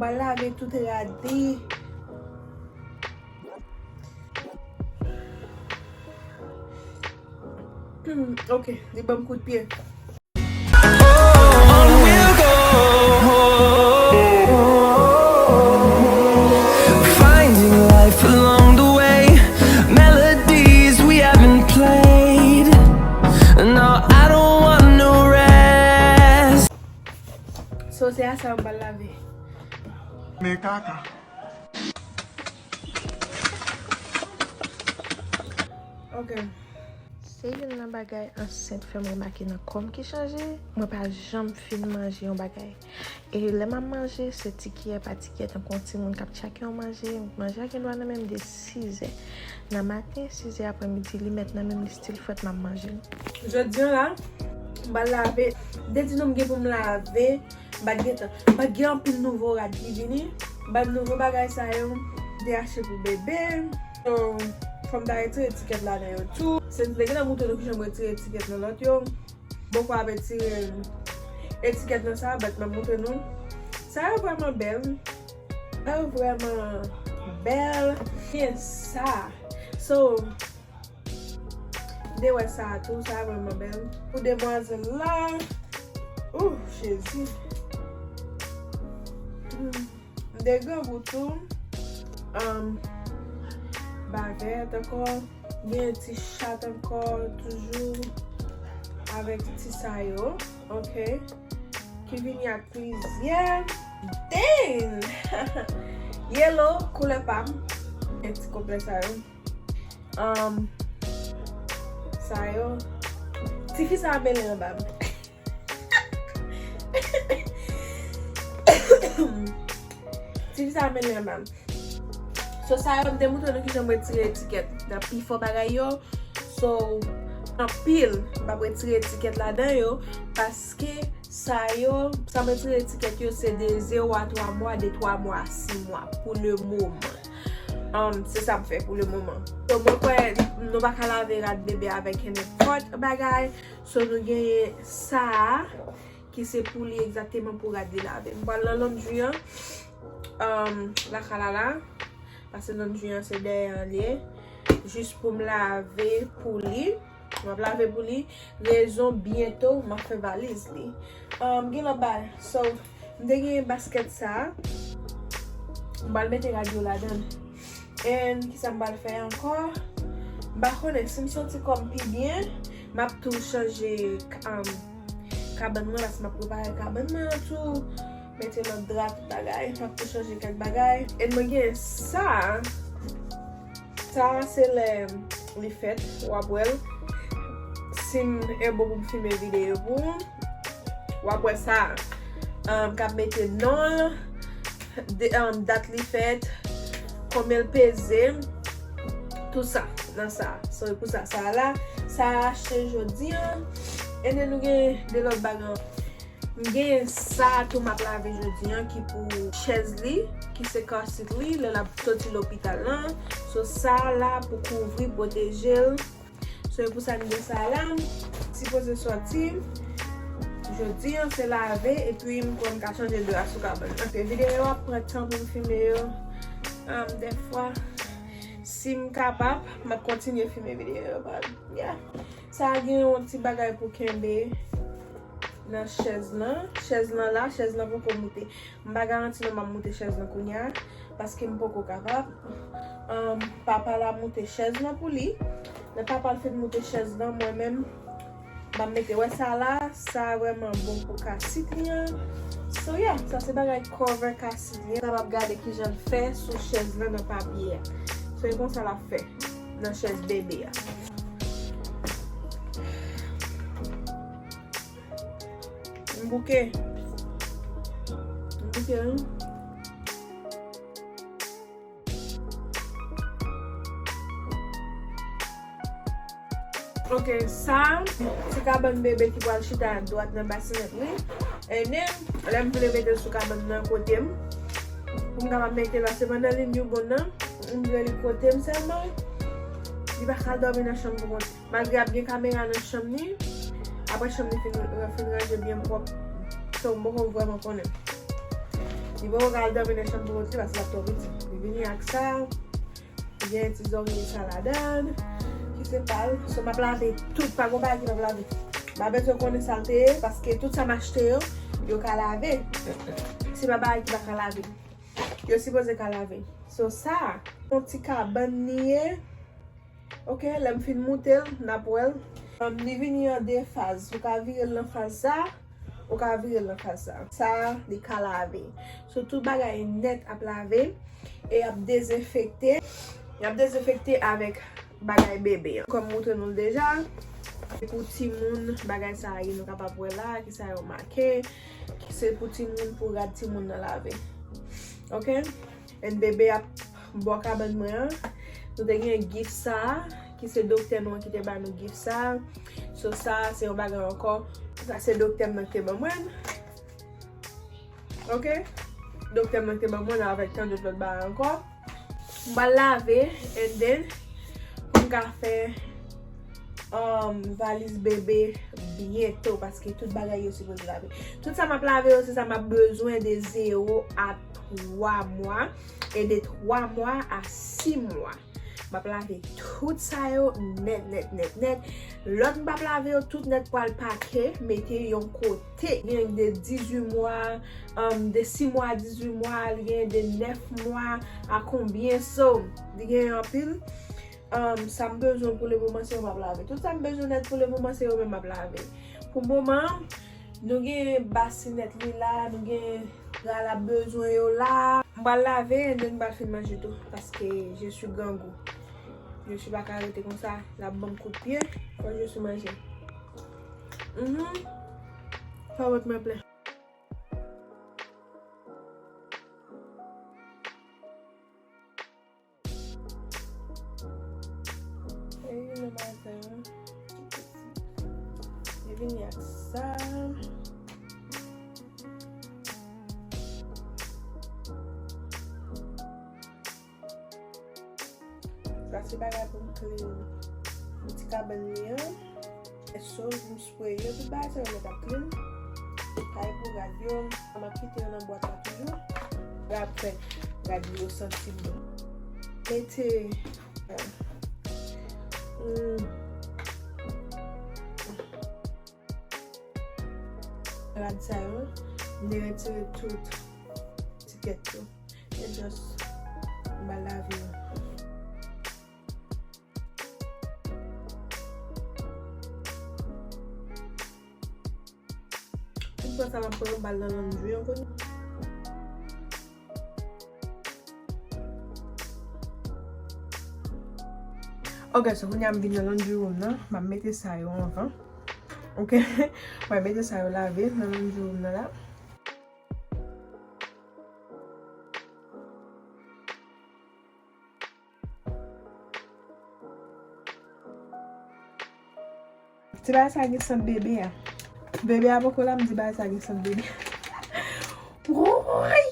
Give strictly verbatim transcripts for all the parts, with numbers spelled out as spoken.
M pral lave tout rad li. Hmm, ok, li ban m kout pye. Finding life along the way, melodies we haven't played. No, I don't want no rest. So, se a sa m pral lave. Men kaka. Ok. Se youn nan bagay ansent fè m remake nan kò m ki chanje, mwen pa janm fin manje yon bagay. E lè m ap manje, se ti kiyè pa ti kiyè, tankou yon timoun k ap tchake yon manje. Manje a gen dwa nan men m de sizè nan maten, sizè aprèmidi, li mèt nan men m, li still frèt, m ap manje l. Jodi a la, m pral lave. M te di nou m gen pou m lave. M pa t gen tan. M pa t gen anpil nouvo rad ki vini. M pa t nouvo bagay sa yo. M te achte pou bebe. So, fò m ta retire etikèt ladan yo tou. Se m te gentan montre nou kijan m retire etikèt nan lòt yo. Bòkò ap retire etikèt nan sa, but m ap montre nou. Sa yo vrèman bèl. Sa yo vrèman bèl. Gen sa. So, M te wè sa a tou, sa a vrèman bèl. Pou demwazèl la, ooh, Jezi. Hmm. M te grangou tou. Um, bavèt ankò. Gen ti chat ankò, toujou. Avèk ti sa yo, ok. Ki vini ak plizyè. Dang! Yellow, koulè pa m. Gen ti konplè sa yo. Um, sa yo. Tifi sa a mele anba m. Tifi sa a mele anba m. So, sa yo, m te montre nou kijan m retire etikèt nan pifò bagay yo. So, anpil, m p ap retire etikèt ladan yo, paske sa yo, sa m retire etikèt yo, se de zewo a twa mwa, de twa mwa a sis mwa, pou le moman. Um, se sa m fè pou le moman. So, mwen kwè nou pa ka lave rad bebe avèk nenpòt bagay. So, nou genyen sa a, ki se pou li egzakteman pou rad li lave. M pral nan laundry an, um, lakay la la, paske laundry an se dèyè an li ye. Jis pou m lave pou li. M ap lave pou li. Rezon, byento, m ap fè valiz li. Um, gen lòt bagay. So, m te gen baskèt sa a. M pral mete rad yo ladan l. And kisa m pral fè ankò? M pa konnen si m santi kò m pi byen, m ap tou chanje, um, kabann mwen, paske m ap prepare kabann mwen an tou. Mete lòt dra, tout bagay. M ap tou chanje kèk bagay. And mwen gen sa. Sa a se lè li fèt, w ap wè l. Si m e bon pou m filme videyo pou ou, w ap wè sa a. Um, k ap mete non l, de, um, dat li fèt, konbyen l peze, tout sa nan sa a. So, e pou sa, sa a la, sa a achte jodi an. And then nou gen de lòt bagay. M gen sa tou m ap lave jodi an ki pou chèz li, ki se car seat li, lè l ap soti lopital lan. So, sa a la pou kouvri, pwoteje l. So, e pou sa m gen sa a la. M sipoze sòti jodi an, se lave, epi m kwè m ka chanje dra sou kabann. Ok, videyo yo ap pran tan pou m filme yo. Um, dèfwa, si m kapab, m ap kontinye filme videyo yo, but, yeah. Sa a gen yon ti bagay pou kenbe nan chèz lan. Chèz lan la, chèz lan poko moute. M pa garanti non m ap moute chèz lan kounye a, paske m poko kapab. Um, papa l a moute chèz lan pou li. Lè papa l fin moute chèz lan, mwen menm, m ap mete, wè sa la, sa a vrèman bon pou kasit li an. So, yeah, sa se bagay cover kasit li an. N ap gade kijan l fè sou chèz lan nan papye a. So, e konsa l ap fè nan chèz bebe a. M bouke. M bouke, wi. Ok, sa, se kabann bebe ki pral chita dwat nan basinèt li. And then, lè m vle mete l sou kabann nan kote m, pou m kapab mete l la, se pandan li newborn nan, m vle li kote m sèlman, li pa ka al dòmi nan chanm pou kont li. Malgre ap gen kamera nan chanm li, apre chanm li fin, fin ranje byen pwòp, so m poko vrèman konnen. Li poko ka al dòmi nan chanm pou kont li paske l ap twò piti. Li vini ak sa. Li gen ti zòrye sa ladan. Ki se pa l. So, m ap lave tout. Pa gon bagay ki p ap lave. M pa bezwen konnen sa l te ye, paske tout sa m achte yo, yo ka lave. Se pa bagay ki pa ka lave. Yo sipoze ka lave. So, sa, yon ti kabann li ye. Ok, lè m fin moute l, n ap wè l. Um, li vini an de faz. Ou ka vire l nan faz sa, ou ka vire l nan faz sa. Sa, li ka lave. So, tout bagay nèt ap lave e ap dezenfekte. Y ap dezenfekte avèk bagay bebe an. Kòm m montre nou l deja, se pou timoun, bagay sa a ye, nou kapab wè la, ki sa yo make. Se pou timoun, pou rad timoun nan lave. Ok? And bebe ap bò kabann mwen an. Nou te gen gift sa a, ki se doktè nou an ki te ba nou gift sa a. So sa a, se yon bagay ankò. Sa se doktè m nan ki te ban mwen. Ok? Doktè m nan ki te ban mwen avèk tan dòt lòt bagay ankò. M pral lave, and then, pou m ka fè um, valiz bebe byento, paske tout bagay yo sipoze lave. Tout sa m ap lave yo, se sa m ap bezwen de zewo a twa mwa e de twa mwa a sis mwa. M ap lave tout sa yo nèt, nèt, nèt, nèt. Lòt m p ap lave yo tout nèt pral pake, mete yon kote. Gen de dizuit mwa, um, de sis mwa a dizuit mwa, li gen de nèf mwa a konbyen, so, li gen anpil. Um, sa m bezwen pou le moman, se yo m ap lave. Tout sa m bezwen nèt pou le moman, se yo menm m ap lave. Pou moman, nou gen basinèt li la, nou gen dra l ap bezwen yo la. M pral lave, and then m pral fin manje tou, paske je suis grangou. Je suis pa ka rete konsa, l ap ban m kout pye, fò je suis manje. Mhm. Fò vant mwen plen. E vini maten an. E vini ak sa. Sa se bagay pou m clean ti kabann li an. Èske m spray yo, tout bagay sa yo mèt ap clean. Kay pou rad yo, m ap kite yo nan bwat la toujou. Rad fè rad yo santi bon. Mete, hmm, rad sa yo, m te retire tout etikèt yo. E just, m pral lave yo. Tout sa m ap pran, m pral nan laundry an kounye. Ok, so kounye a m vin nan laundry room nan, m ap mete sa yo anvan. Ok, m ap mete sa yo lave nan laundry room nan la. Ti bagay sa gen sant bebe a. Bebe a poko la, m di bagay sa gen sant bebe. Woy!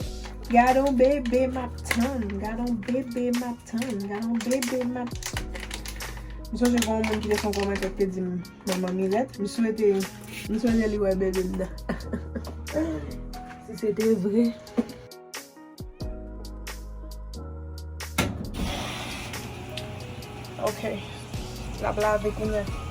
Gadon bebe m ap tann, gadon bebe m ap tann, gadon bebe m ap. M sonje gen yon moun ki te fè yon kòmantè ki te di m, manman Milèt, m swete, m swete li wè bebe m nan. Si se te vre. Ok. L ap lave kounye a.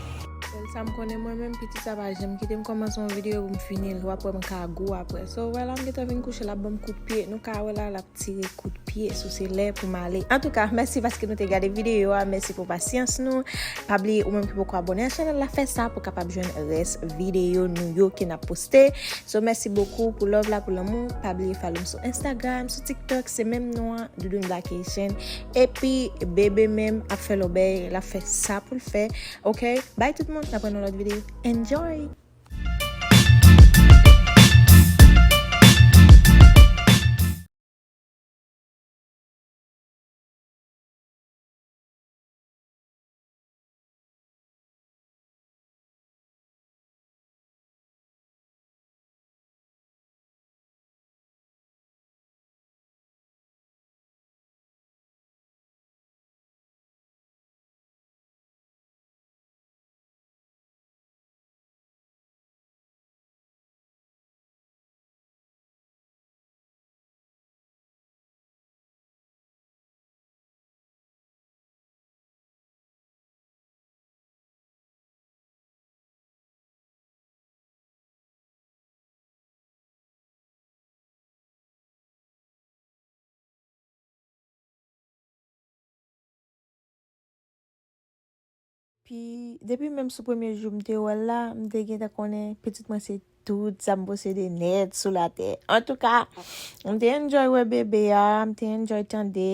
Sèl sa m konnen mwen menm, pitit sa pa janm kite m kòmanse yon videyo pou m fini l. W ap wè m ka gou apre. So, vwala, m gentan vin kouche, l ap ban m kout pye. Nou ka wè la, l ap tire kout pye. So, se lè pou m ale. Antouka, mèsi paske nou te gade videyo a. Mèsi pou pasyans nou. Pa bliye, ou menm ki poko abòne a chanèl la, fè sa pou w kapab jwenn rès videyo nou yo ke n ap poste. So, mèsi bokou pou love la, pou lanmou. Pa bliye follow m sou Instagram, sou TikTok, se menm non an, Doudoune Black Haitian. Epi, bebe menm ap fè lòbèy, l ap fè sa pou l fè. Ok? Bye tout moun, n ap wè nan lòt videyo. Enjoy! Depi, depi menm sou premye jou m te wè l la, m te gentan konnen pitit mwen se tout sa m posede nèt sou latè. Antouka, m te enjoy wè bebe a, m te enjoy tande.